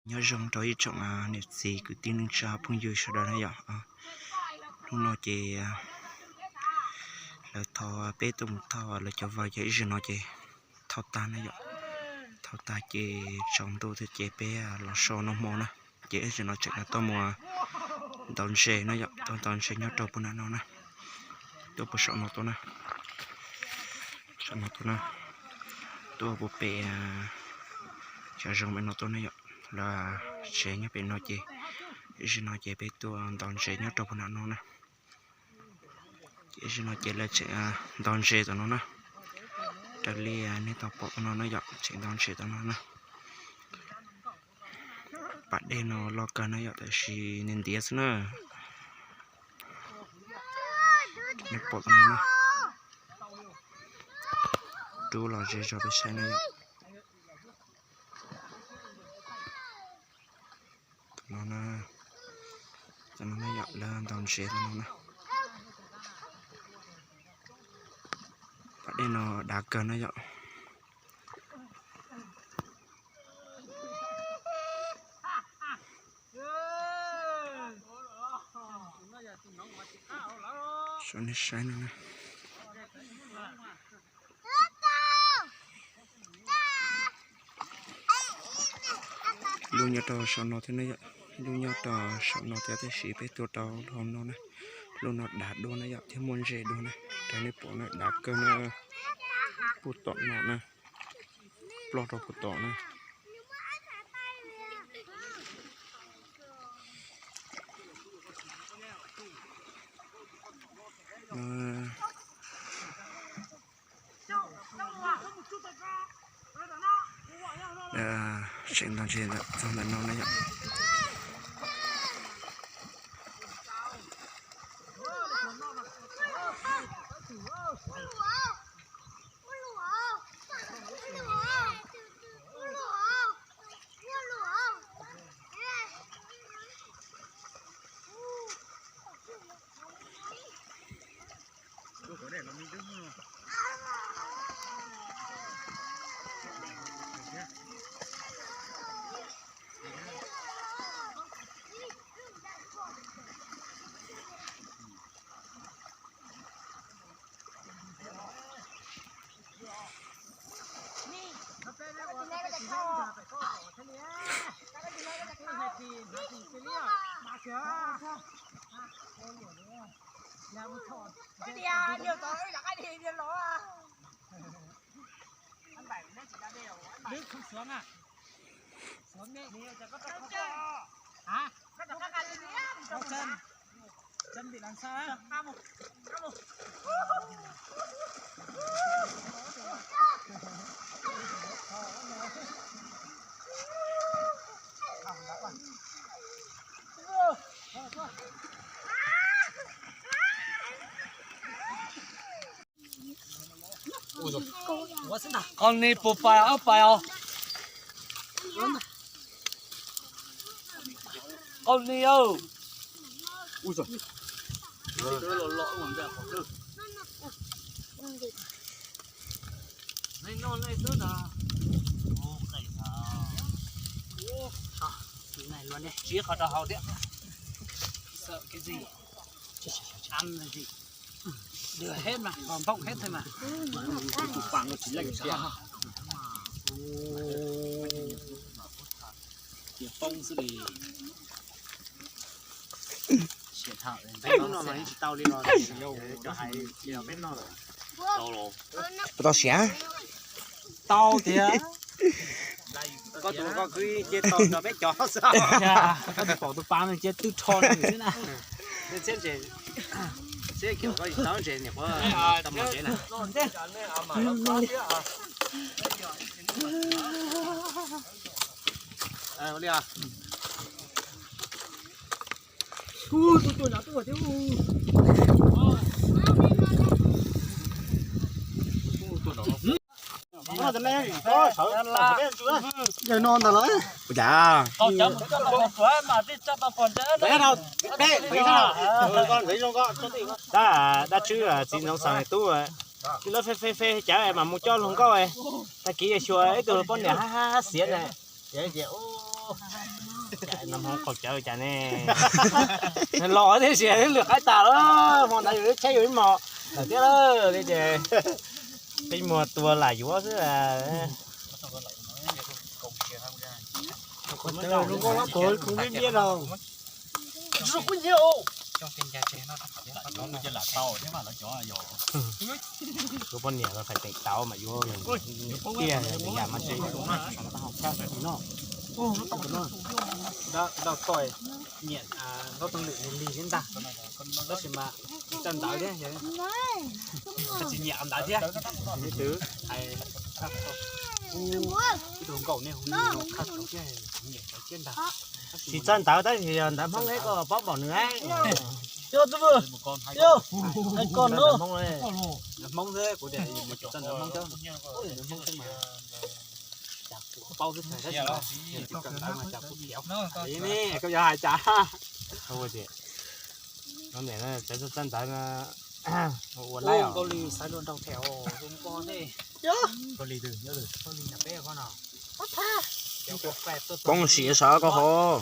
Nyob zoo rau ib tsoom niam txiv kwv tij neej tsa phooj ywg sawv daws na yom. Hnub no ces lawv thov peb tuaj mus thauj lawv cov vawg ces ib zaug no ces thauj tag na yom. Thauj tag ces tsaus ntuj thiab ces peb los so noj hmo na. Ces ib zaug no tseem tuaj mus ntaus ntses na yom, tuaj ntaus ntses nyob rau puag nram no na. Tuaj puag saum no tuaj na. Saum no tuaj na. Tuaj puag pem cov zoo pem no tuaj na yom. Lawv tsev nyob pem no ces ib zaug no ces peb tuaj ntaus ntses nyob rau puag nram no na. Ces ib zaug no ces lawv tseem ntaus ntses tom no na. Raws li nej tau pom tom no na yom, tseem ntaus ntses tom no na. Pas dej no loj kawg na yom, tab sis ntiav ntiav xwb na. Nej pom tom no na. Rub los ze zog peb saib na yom. Tom no na, tom no na yom, lawv ntaus ntses tom no na. Pas dej no dav kawg na yom. Saib no na. Lub nyob rau saum no thiab na yom, lub nyob rau saum no thiab, tab sis peb tuaj rau hauv no na. Lub no dav dua na yom, thiab muaj ntses dua na. Raws nej pom na, dav kawg na. Puag tom no na, ploj rau puag tom na. Tseem ntaus ntses txog ntawm no na yom. Qau ni puas pais ob pais os? Qau ni aw. Tsib qhov rau hauv thiab. Ăn gì? Đưa hết mà, còn bông hết thôi mà. Tus pam no tsis leej thiab. Tias poob xwb li. Peb hnub no mas yeej tsis tau li los. Puas tau siav? Tau tiag. Koj tus koj kwv cia tau nrog peb cov xwb. Koj tsis pom tus pam no cia twb rho nws xwb na. Txhiab ntses, txhiab kiag koj tau ntses niam qhuav tau mos ntses na. Ua li os. Yawg no ntag lawm. Ua cas? Dab, dab tswb txiv ntxoov xeem tub, lawv feb feb feb cawv mas mus coj luag nkauj. Tag kis xyuas ib tug poj niam hab hab xiav na. Nag hmo qaug cawv cas ne? Los thiab sis lwm qaib tas lawm, hmo ntawd yus lub tsheb yus ib hmos lawm thiab lawm li ces peb muag tua lam yuav xwb. Yuav poj niam los fais teem tauv mas yuav tiag, yam mas tsev. Nyiam Nkauj Tooj Lwm lig lig thiab ntag, tab sis mas tsis txawj ntawv thiab, tsis nyiam ntawv thiab. Ib tug nkauj nej hu li no khaj tau thiab, nyiam ntawv thiab ntag. Tsis txawj ntawv tab sis yog ntawv Hmoob thiab koj paub npaum nws. Hmoob thiab kuv tias tsis txawj ntawv Hmoob thiab, ntawv Hmoob thiab mas paub xwb, tab sis yog tsis kawm ntawv mas cas kuv khiav. Koj yog hais cas? Txawj ntawv ua laib os. Nkauj Lis xaiv dua nraug them os, zoo nkauj thiab. Nkauj Lis twg? Nkauj Lis nram peb ko no. Poob siav sawv koj hov.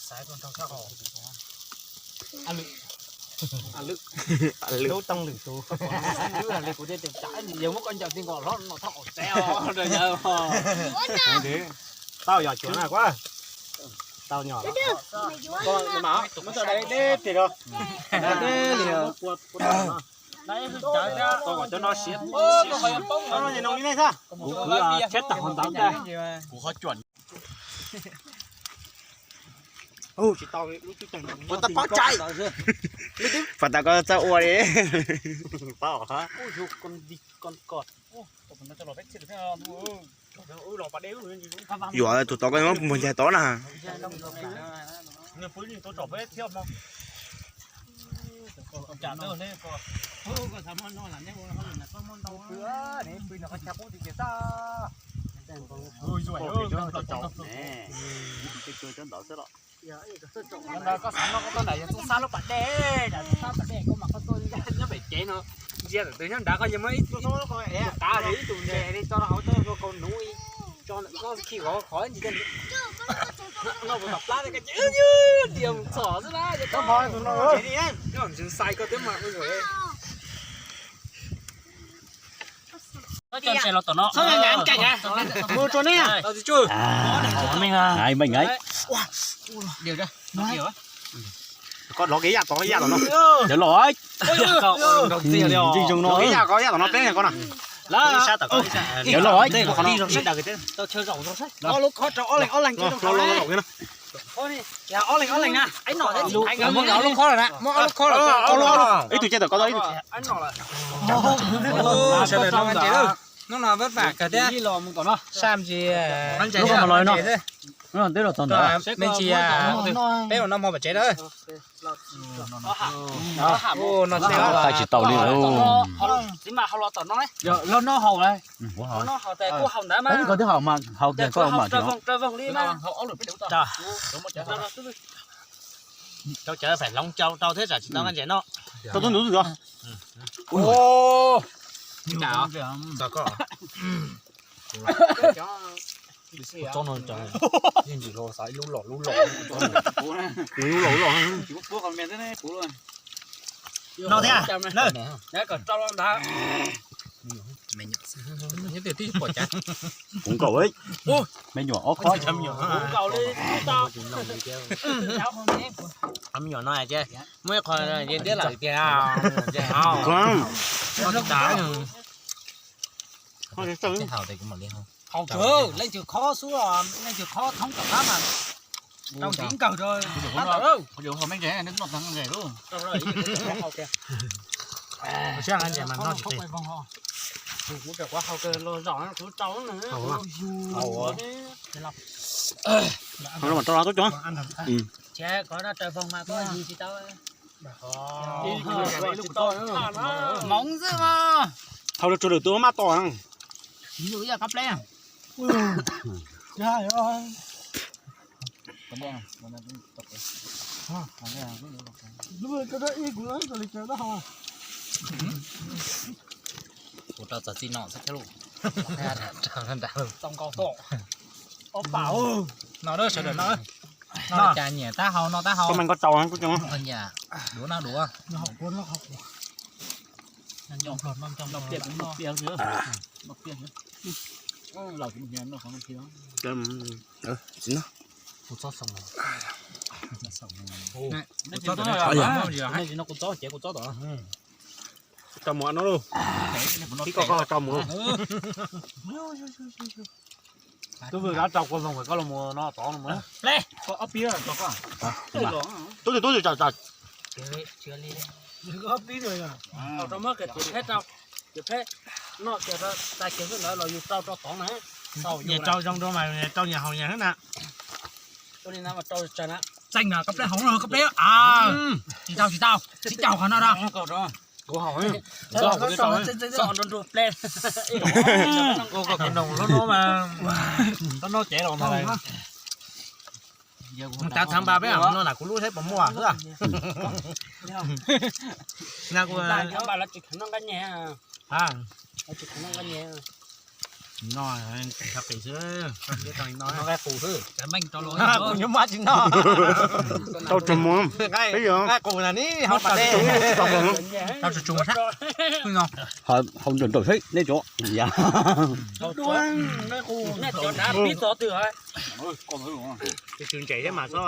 Xaiv dua nraug sab hov. Lub Tooj Lwm tus. Kuv thiaj tias tsam yog muab koj ncaws ti nkaus hlob no thauj qaum tsev os. Tau yog cuav na kuv. Tau nyom. Muab tso deb deb tig rau. Deb deb li. Cov no siav, cov no ces noo li nej xwb. Kuv, kuv thiab tag hov ntawd ntag. Kuv qhov cuam. Ua tau pab cai. Fas tas koj txawj ua li. Yuav tus tod koj muag ncaig tod na. Koj xav noj koj tuaj nram yog txoj xab lub pas dej, nram txoj xab pas dej koj mas koj tuaj nyob pem cev no, ntsia ntawm tus nyob nrad koj yeej muab ib tug tav ib tug nres li tso rau hauv tso rau kaus nuv, tso ntawm koj khi vov qhov ntsis no puas tom plab koj ces dias mus txhom xwb na. Koj ntsis xais koj thiab mas. Koj lov kev yam tom yam tom no. Cov los, ntsis zoo no, yam koj yam tom no peb koj na. Cov los, cov los. Ib tug caj tawm koj tau ib tug. Sawv daws noj ntses, hnub no vab vam kawg thiab. Sab ntsis, hnub no los no, hnub no twb los txog ntawd. Me ntsis, peb los noj hmo pem tsev na. Tsis tau li. Los noj haus, kuv haus ntawd mas. Koj twb haus mas haus tiag koj mam. Rau cawv phải hloov cau rau thiab tsam tsis tau nqaij ntses no. Tau tub ntub tus. Tso no, yeej ntsis los xav ib lub los lub los. Lub los lub los. No thiab. Kom rau los ntawd. Kuv nkaus, me nyuam ob khob. Me nyuam no ces muaj ib qho tiab lawm tiag. Haus kawg, leej twg khob xwb, leej twg khob thoob tom qab mas rau ntiv nkawg rau. Kuv rau kuv haus kawg los zaum kuv rau. Ces kov no raws voog mas koj yug tsis tau. Hmoov xwb mas. Haus rau lwm tus maj tom. Yog kab pleb. Kuv rau txog txij no xwb thiab lauj. Txog nkaus tom. Ob pam. No sawv daws no. No cas nyiam tab hau no tab hau. Koj tau kuv duav no duav. Tsis no. Tsis no kuv txob ces kuv txob tod. Tau mus no lauj. Ib koj koj tau mus. Tus vwm rov tau kua voog koj los mus no tod no mus. Tub twg tub twg tau tau. Nyias rau zoo rau mas nyias haus nyias xwb na. Txeeg no koj pleb hoov no koj pleb. Tsis tau tsis tau, sib caum qhov no rau. Kuv haus, kuv haus, kuv haus. Koj kuv noog hlob no mas, hlob no cev los mas. Tav thav npa peb no na kuv lub saib puas muaj xwb. Na kuv no qis xwb. Kuv nyob mab tsis noj. Tau tsis mus. Peb yog nqaij qus na ni hauv pas dej. Tau tsis tsus sab. Hau nrawm nrawm seb nej cov. Tus ntses thiab mas txhob